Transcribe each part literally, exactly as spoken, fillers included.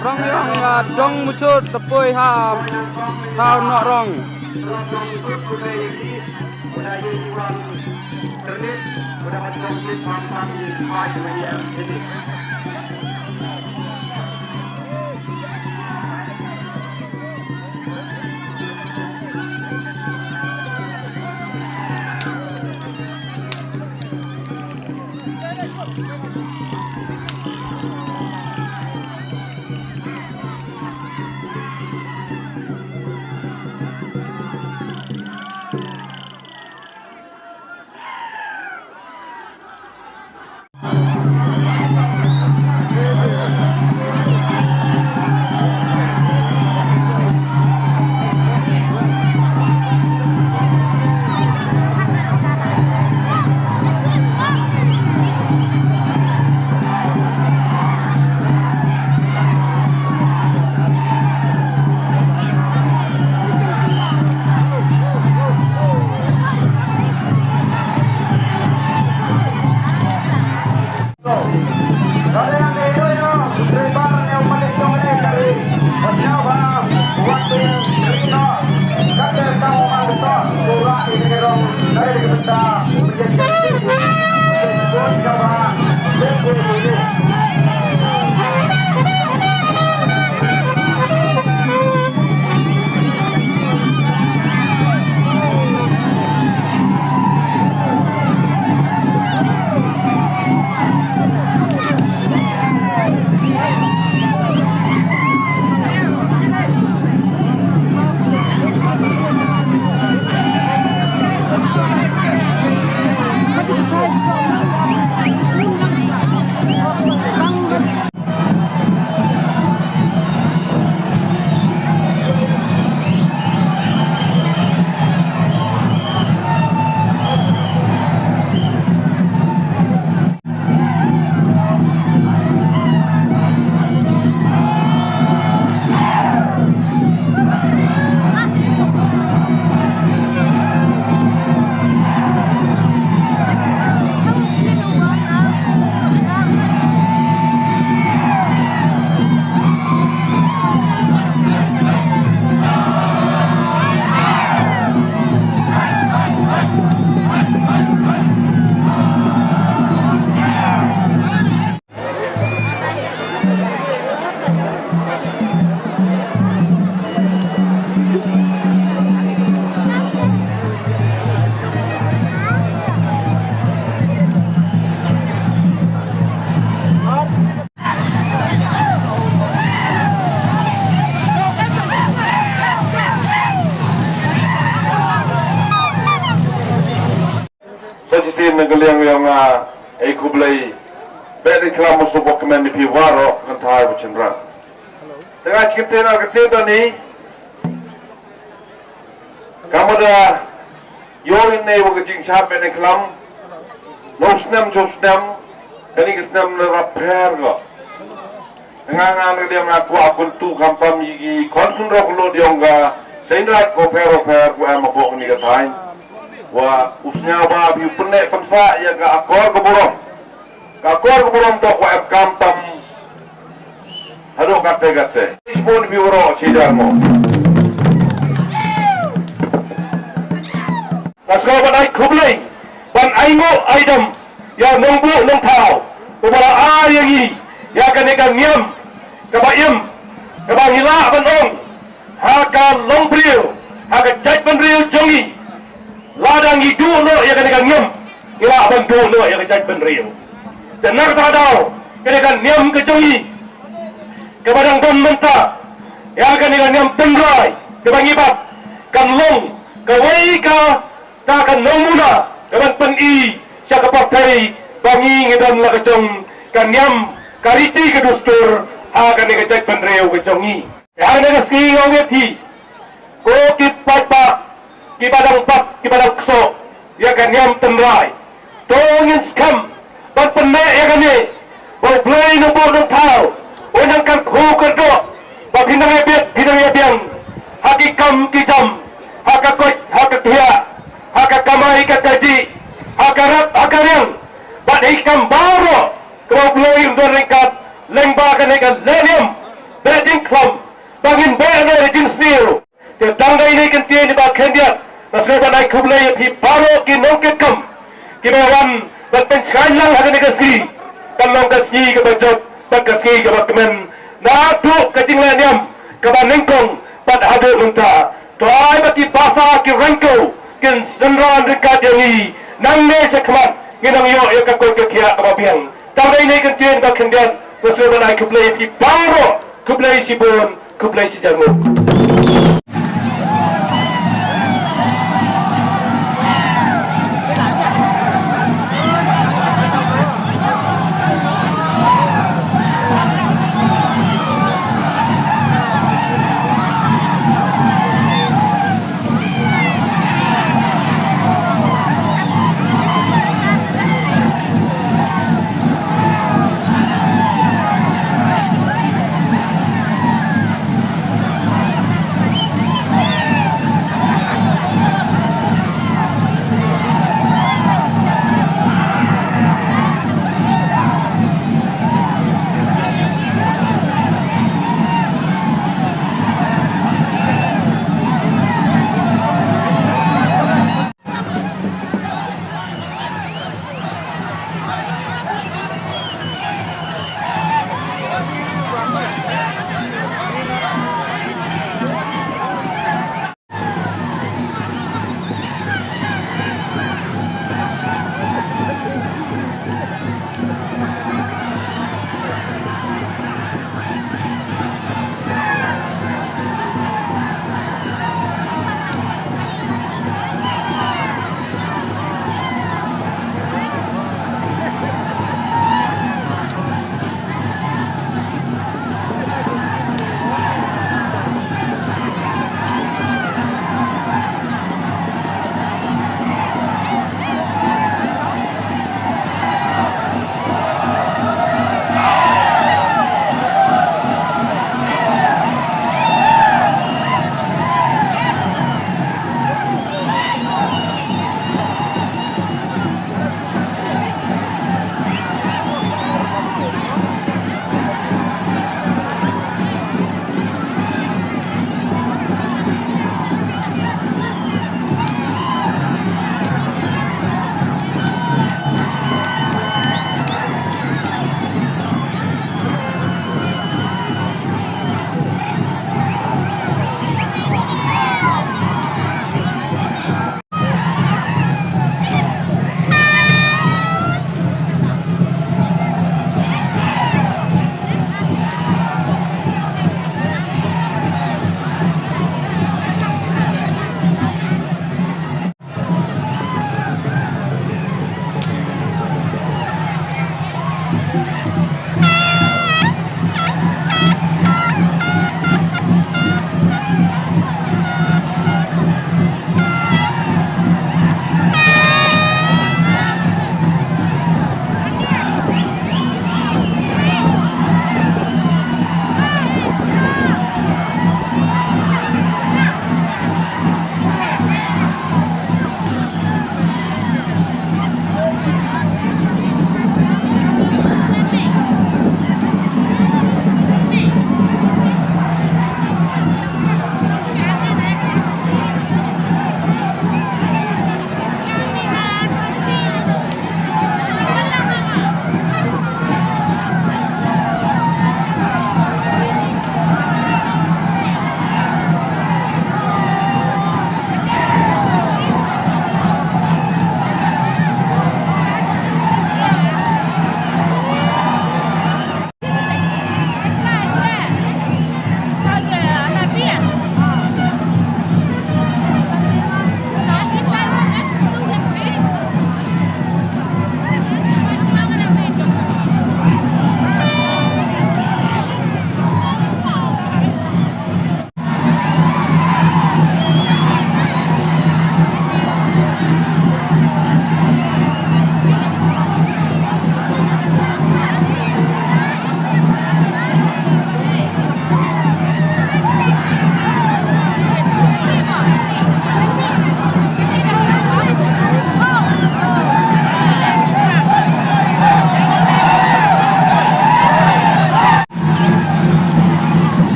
Rong ïong, ah, Dong Muchut, sa poi ha thaw Nohrong. Sa shisien na ka liang ïong nga ai khublei. Bad ïa ka lam u suk wa kmen ïa phi waroh kan thai wa chynrang. Tang ai chi ktien ar ktien da ni. Ka mut da ïoh ïa ne wa ka jingshad bad ne ka lam. Nong snem cho snem. Kani ka snem na rap pher ko. Nga nga na liang nga kwah kyntu khamtam ïa ki khon khynroo khyllood ïong ka seng raij ko pher ko pher ko em hapoh kani ka thaiñ. Wa u sñiaw ba phi pyneh pynsah ïa ka akor ka burom. Ka akor ka burom to ko em khamtam haduh katte katte. Shibun phi waroh shi jar mo. Nga sngewbha ban ai khublei ban ai nguh ai dam ïa u nongbuh nongthaw uba la ai ïa ngi ïa kane ka niam kaba im kaba ngi lah ban ong ha ka longbriew ha ka jaitbynriew jong ngi. Lada ngi duh noh ïa kane ka niam ngi lah ban duh noh ïa ka jaitbynriew. Te na kata ka daw kane ka niam ka jong ngi kaba dang don mynta ïa kane ka niam tynrai kaba ngi bat kan long kawei ka ta ka nongmuna ka ban pyni sha ka pyrthei ba ngi ngi don la ka jong ka niam ka riti ka dustur ha kane ka jaitbynriew ka jong ngi. Ha kane ka sngi nga ong ïa phi ko ki paidbah kiba dang bat kiba dang ksoh ïa ka niam tynrai. To ngin skhem ban pynneh ïa kane ba U Blei Nongbuh Nongthaw un nang kyrkhu kyrdoh ba phin nang ïa biang phin nang ïa biang ha ki kam ki jam ha ka koit ha ka khiah ha ka kamai ka kajih ha ka rep ha ka riang bad ha ki kam baroh kaba U Blei un don ryngkat lyngba kane ka lehniam. Beh jingkhlam ba ngin beh noh da jingsniew. Te tang da ine i kyntien ba khyndiat nga sngewbha ban ai khublei ïa phi baroh ki nongkitkam kiba wan bad pynshngaiñ lang ha kane ka sngi. Kan long ka sngi kaba jot bad ka sngi kaba kmen naduh ka jingleh niam kaba nyngkong bad haduh mynta. To ai ba ki basa ki rangkew kin synran ryngkat ïa ngi nangne shakhmat, ngin nang ïoh ïa ka koit ka khiah kaba biang. Tang da ine i kyntien ba khyndiat nga sngewbha ban ai khublei ïa phi baroh, khublei shibun, khublei shihajar nguh.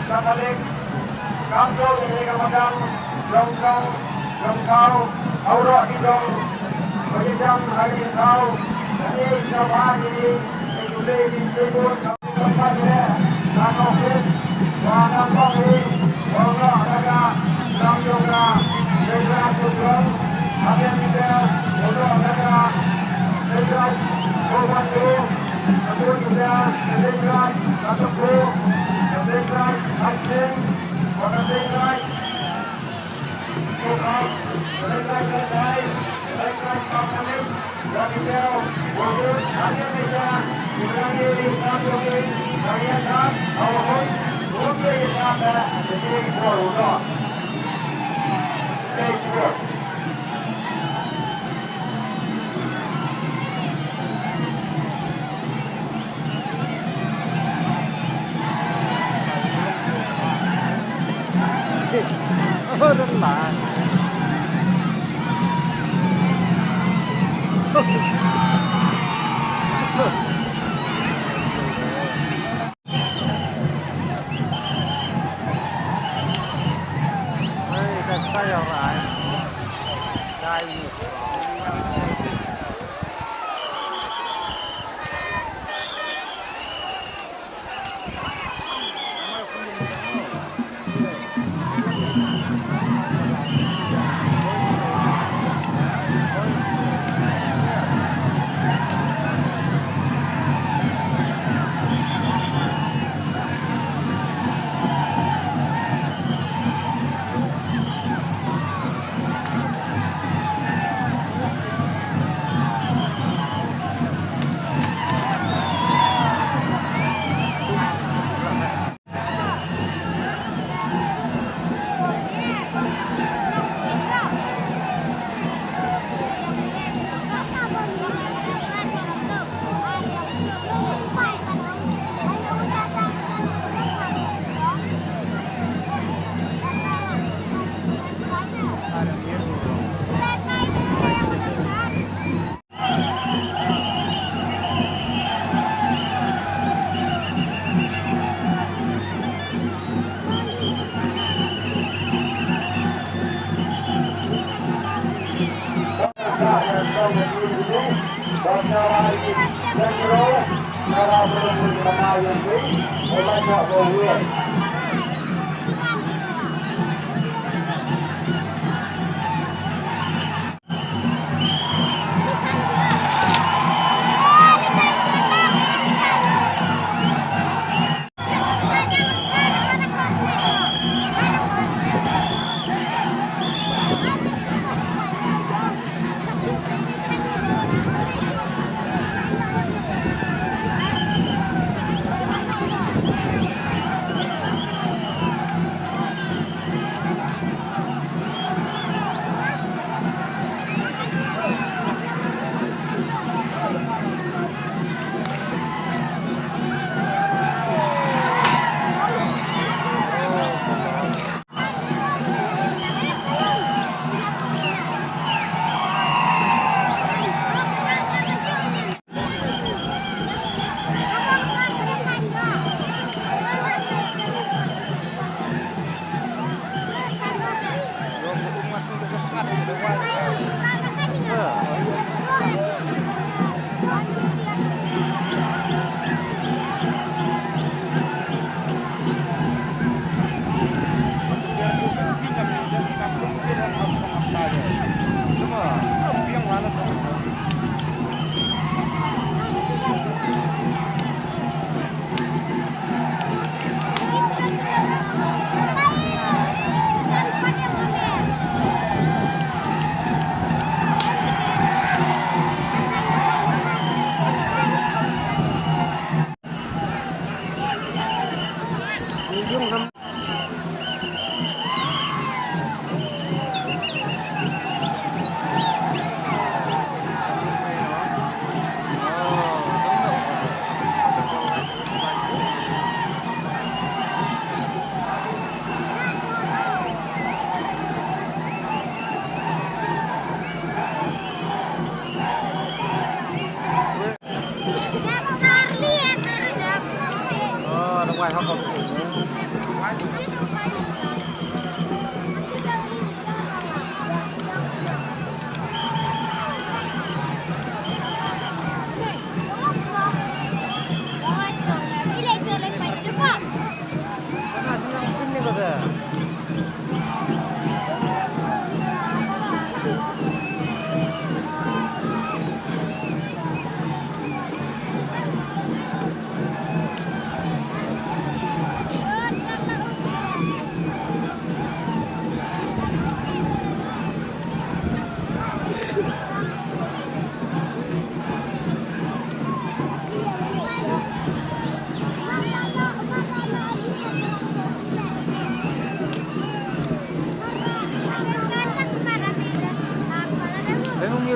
Katholik, kam jong ïa ka madan, jong jong, jong thaw, hawroh ki jong, ba ïa jam ha ka thaw, kane ka ba ïa ni, ka jule ni, ka bun, ka ba ïa, ka ka office, ka ka bong ni, hawroh ka ka, kam jong ka, ka ka jong, ha ka ni ka, hawroh ka ka, ka ka, ka ba ïa, ka bun ka, ka ka, ka ka, ka ka, ka ka,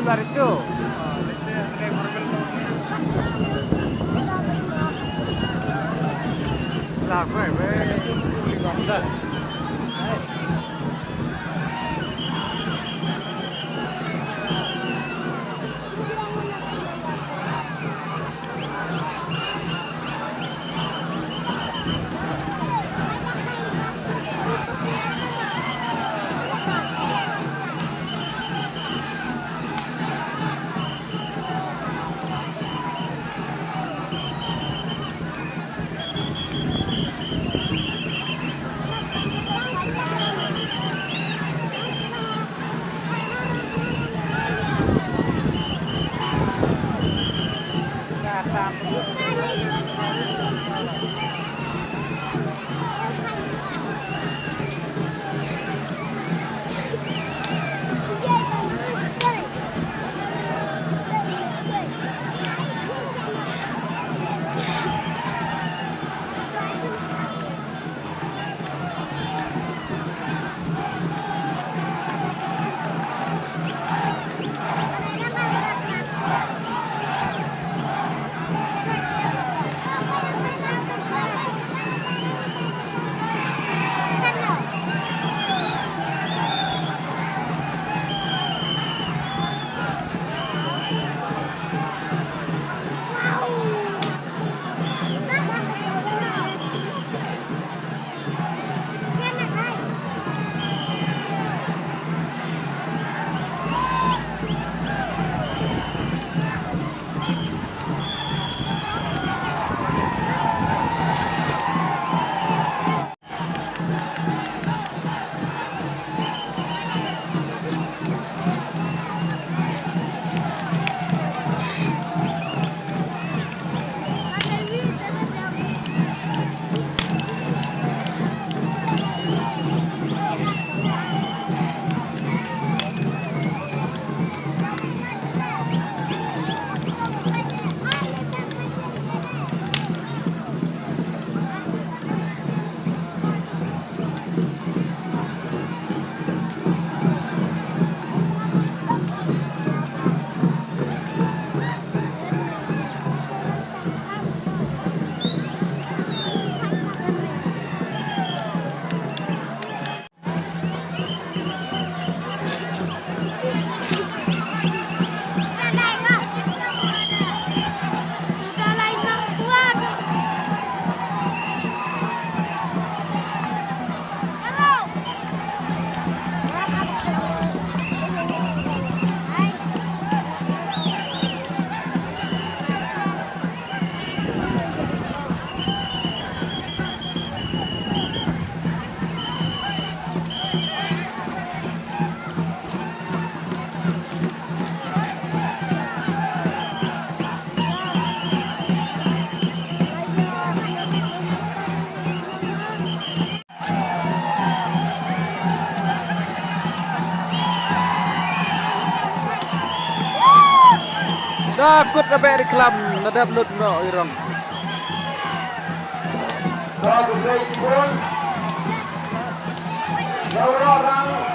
Lari tu. Lah, gue, gue. Da kut da beh ri klam, da dep lut noh i rong. Ba ku sei ki bun. Ba u rong rang.